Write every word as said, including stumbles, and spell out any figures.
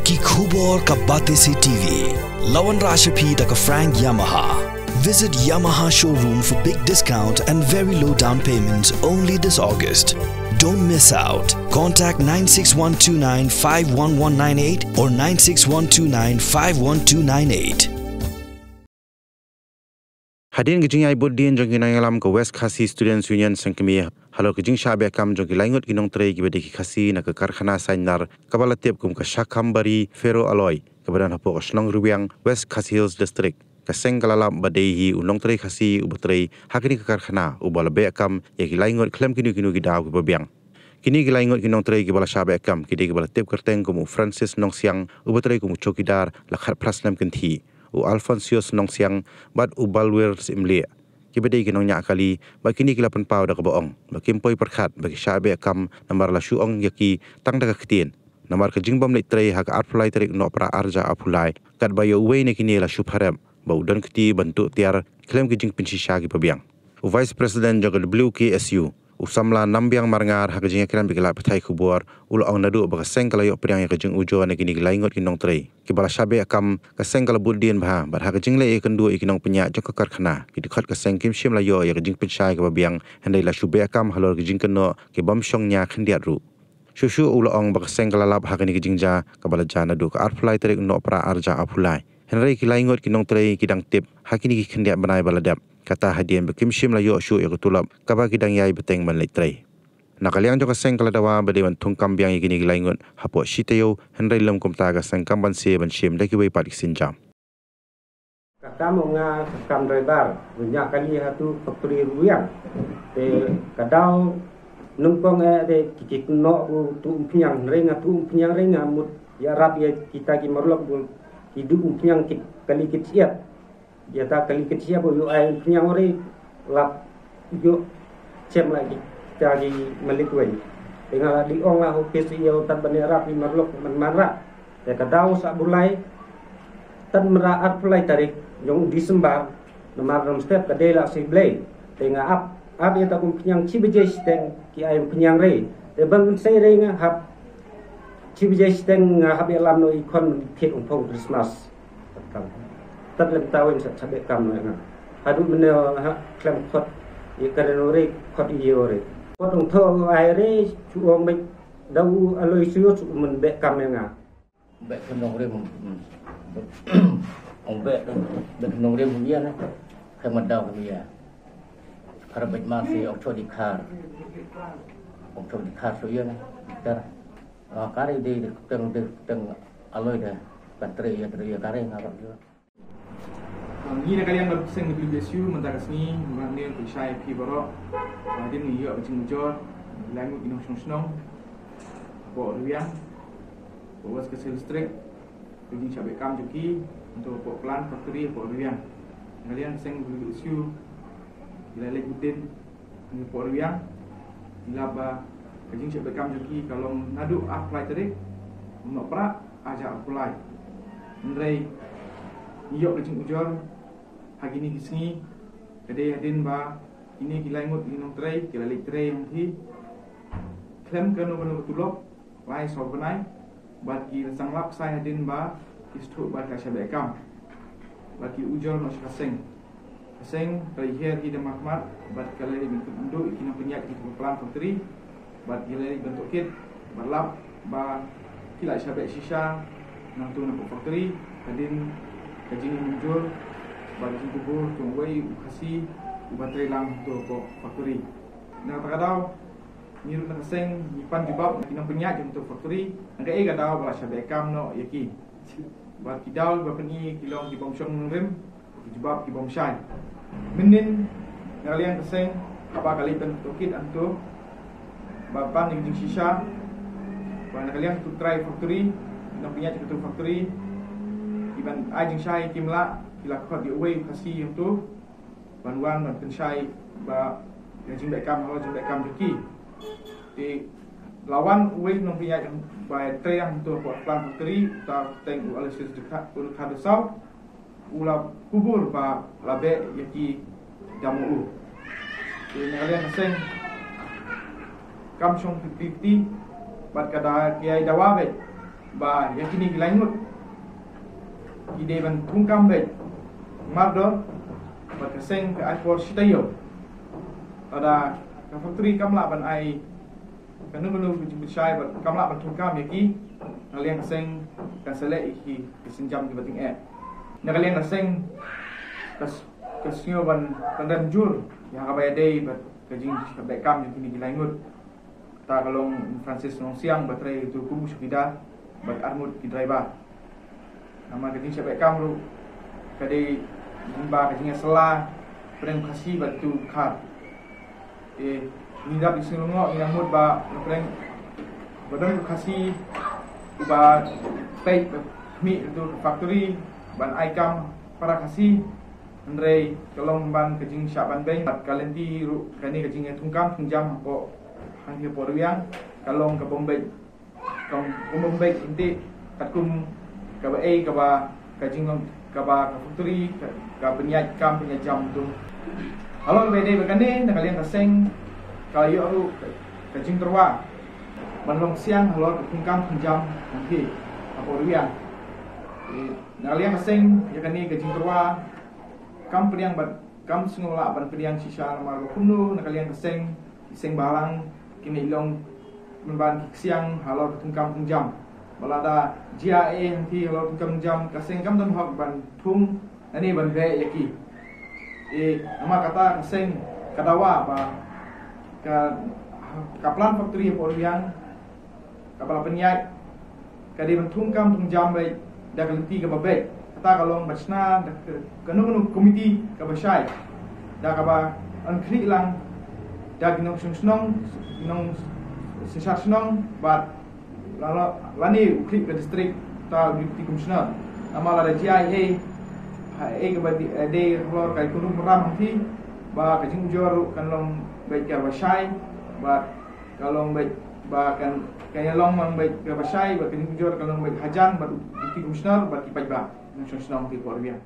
Ki khubor ka Batesi T V. La wanrah sha phi da ka Frank Yamaha. Visit Yamaha showroom for big discount and very low down payments only this August. Don't miss out. Contact nine six one two nine five one one nine eight or nine six one two nine five one two nine eight. Hadien ka jingïaid bud dien jong ki nongïalam ka West Khasi Students Union Sengkmie halor ka jingshah beh kam jong ki lai ngut ki nongtrei kiba dei ki Khasi na ka karkhana Saiñnar kaba la tip kum ka Shakhambari Ferro Alloy kaba don hapoh ka shnong Rwiang, West Khasi Hills District, ka seng ka la lap ba dei hi u nongtrei Khasi uba trei ha kane ka karkhana uba la beh kam ïa ki lai ngut khlem kino kino ki daw kiba biang. Kine ki lai ngut ki nongtrei kiba la shah beh kam ki dei kiba la tip kyrteng kum u Francis Nongsiang uba trei kum u chowkidar la khatphra snem kynthih, u Alphonsius Nongsiang bad u Balwir Syiemlieh, kiba dei ki nongñiah kali, bad kine ki la pynpaw da kaba ong ba kim poi pyrkhat ba ki shah beh kam namar la shu ong ïa ki tang da ka ktien namar ka jingbym leit trei ha ka arphew lai tarik Nohprah arhajar arphew lai, katba ïa uwei na kine la shu pharep ba u don kti ban tuh tiar khlem ki jingpynshisha kiba biang. U Vice President jong ka W K S U, u samla Nambiang Marngar, ha ka jingïakren bad ki lad pathai khubor u la ong naduh ba ka seng ka la ïoh pdiang ïa ka jingujor na kine ki lai ngut ki nongtrei kiba la shah beh kam, ka seng ka la bud dien bha bad ha ka jingleh ïakynduh ïa ki nongpynïaid jong ka karkhana, ki dkhot ka seng kim shym la ïoh ïa ka jingpynshai kaba biang, hynrei la shu beh kam halor ki jingkynnoh ki bym shong nia khyndiat ruh. Shuh shuh u la ong ba ka seng ka la lap ha kane ka jingjia kaba la jia naduh ka arphew lai tarik Nohprah arhajar arphew lai, hynrei ki lai ngut ki nongtrei ki dang tip ha kine ki khyndiat bnai ba la dep, kata hadien ba kim shym la ïoh shuh ïa ka tulop kaba ki dang ïai bteng ban leit trei. Na ka liang jong ka seng ka la dawa ba dei ban thung kam biang ïa kine ki lai ngut hapoh shi taïew, hynrei lym kumta ka seng kam banse ban shim da kiwei pat ki sienjam. Ka kam jong nga ka kam driver, nga ñiah kali ha tu factory Rwiang. Te ka daw nyngkong eh te ki, ki kynnoh u tuh umphniang, hynrei nga tuh umphniang hynrei nga mut ïarap ïa kita ki marlok ba ki duh umphniang ki kali ki shyiap. Ïa ta kali ki shyiap ba ïoh ai umphniang hynrei lap ïoh chem la kita ki malik wei. Te nga la dei ong la ha u P C E ïa u tad ban ïarap ïa marlok man man rah. Te ka daw sah bulai tad mynra arphew lai tarik jong u December, namar nym step ka dei la sei Blei. Te nga ap, ap ïa ta ka umphniang shi baje shiteng ki ai umphniang hynrei. Te ban sei hynrei nga hap shi baje shiteng nga hap ïalam noh ïa i khon thied umphong Christmas. Tad lem taw in sa, sa beh kam noh ïa nga. Haduh mynne ha khlem khot ïa ka ren hynrei khot ïa hynrei. Khot ong thoh ai hynrei shu ong beit da u Aloysius u myn beh kam ïa nga. Beh khynong rim. Hmm. Ong beh, beh khynong rim ïa na. Kham daw kham ïa. Phara beh ma si ong chodi khar. Ong chodi khar so ïa na. Dar. Ah, kare de, de teng, de teng Aloy de. Kan tre ïa, tre ïa kare nga bang ïa. Ngi na ka liang ka seng W K S U mynta ka sngi, nga ne pynshai phi baroh. Hadien ngi ïoh ka jingujor lai ngut ki nongshong shnong hapoh Rwiang, hapoh West Khasi Hills District. Ka jingshah beh kam jong ki hangto hapoh plant factory hapoh Rwiang. Na ka liang ka seng W K S U ki la leit bud dien hapoh Rwiang. Ngi lap ba ka jingshah beh kam jong ki ka long naduh arphew lai tarik Nohprah arhajar arphew lai. Hynrei ngi ïoh ka jingujor ha kine ki sngi, ka dei hadien ba kine ki lai ngut ki nongtrei ki la leit trei hangthie khlem kano kano ka tulop lai saw bnai, bad ki la sdang lap ksai hadien ba ki sngewthuh ba ki la shah beh kam, bad ki ujor noh sha ka seng. Ka seng ka la hiar hi da markhmat bad ka la leit ban kynduh ïa ki nongpynïaid ki plant factory bad ki la leit ban tohkit bad lap ba ki la shah beh shisha nangto na ka factory hadien ka jingmynjur bad ka jingkubur jong uwei u Khasi uba trei lang hangto ka factory. Na kata ka daw ngi ruh na ka seng ngi pan jubab na ki nongpynïaid jong uto u factory na kaei ka daw ba la shah beh kam noh ïa ki. Bad ki daw ba pyni ki long ki bym shong nongrim, ki jubab ki bym shai. Mynnin na ka liang ka seng haba ka leit ban tohkit hangto ba pan ïa ki jingshisha, ba na ka liang uto u trai factory, ki nongpynïaid jong uto u factory, ki ban ai jingshai kim lah, ki la khot ïa uwei u Khasi hangto ban wan ban pynshai ba ïa ka jingbeh kam halor ka jingbeh kam jong ki. Te la wan uwei u nongpynïaid ba trei hangto hapoh plant factory, uta kyrteng u Aloysius Dkhar, u Dkhar Dkhar Dkhar Dkhar, u la kubur ba la beh ïa ki da ma u. Te na ka liang ka seng kam shong fifty fifty bad ka da ki ai dawa beit. ba ïa kine ki lai ngut ki dei ban thungkam beit mardor bad ka seng ka ai por shi taïew. Lada ka factory kam lah ban ai kano kano ka jingpynshai bad kam lah ban thungkam ïa ki, na ka liang ka seng kan sa leh ïa ki ki sienjam kiba tyngeh. Na ka liang ka seng ka s- ka sngew ban pynrem jur ïa kaba ïadei bad ka jingshah beh kam ïa kine ki lai ngut. Kata ka long Francis Nongsiang ba trei tu kum u chowkidar bad arngut ki driver. Namar ka jingshah beh kam ruh ka dei lyngba ka jingïasylla pyrshah Khasi bad tu Khar. Eh, ngi dap ïa sngewlyngngoh, ngi nang mut ba pyrshah ba don u Khasi uba peit ba khmih tu factory ban ai kam para Khasi. Hynrei ka long ban ka jingshah ban beiñ bad ka lynti ruh kane ka jingïathungkam thungjam hapoh hangtei hapoh Riwiang ka long ka bym beit, ka bym beit hangtei katkum kaba ei kaba ka jinglong kaba ka factory ka, ka pynïaid kam pynïaid jam tu. Halor kaba ïadei bad kane, na ka liang ka seng ka ïoh ruh ka, ka jingtyrwa ban long siang halor ka thungkam thungjam hangtei hapoh Riwiang. Eh, na ka liang ka seng ïa kane ka jingtyrwa kam pdiang bad kam sngewlah ban pdiang shisha namar ba kumno na ka liang ka seng, ki seng bhalang kin ïa long mynban ki ksiang halor ka thungkam thungjam. Ba lada jia ei hangtei halor ka thungkam thungjam, ka seng kam don hok ban thung lane ban beh ïa ki. Eh, namar kata ka seng ka dawa ba ka, ka plant factory hapoh Riwiang kaba la pynïaid ka dei ban thungkam thungjam beit da ka lynti kaba beit. Kata ka long ban shna da ka, kano kano ka komiti kaba shai da kaba ïakhih lang da ki nongshong shnong, ki nongsynshar shnong bad la, la, lane u khlieh ka district, ta u deputy commissioner. Namar lada jia ei ha ei kaba dei, eh, dei halor ka ïakhun rum ram hangtei, ba ka jingujor ruh kan long beit kaba shai bad ka long beit ba kan, kan ïa long mang beit kaba shai bad ka jingujor ka long beit hajan bad u deputy commissioner bad ki paidbah nongshong shnong hapoh Riwiang.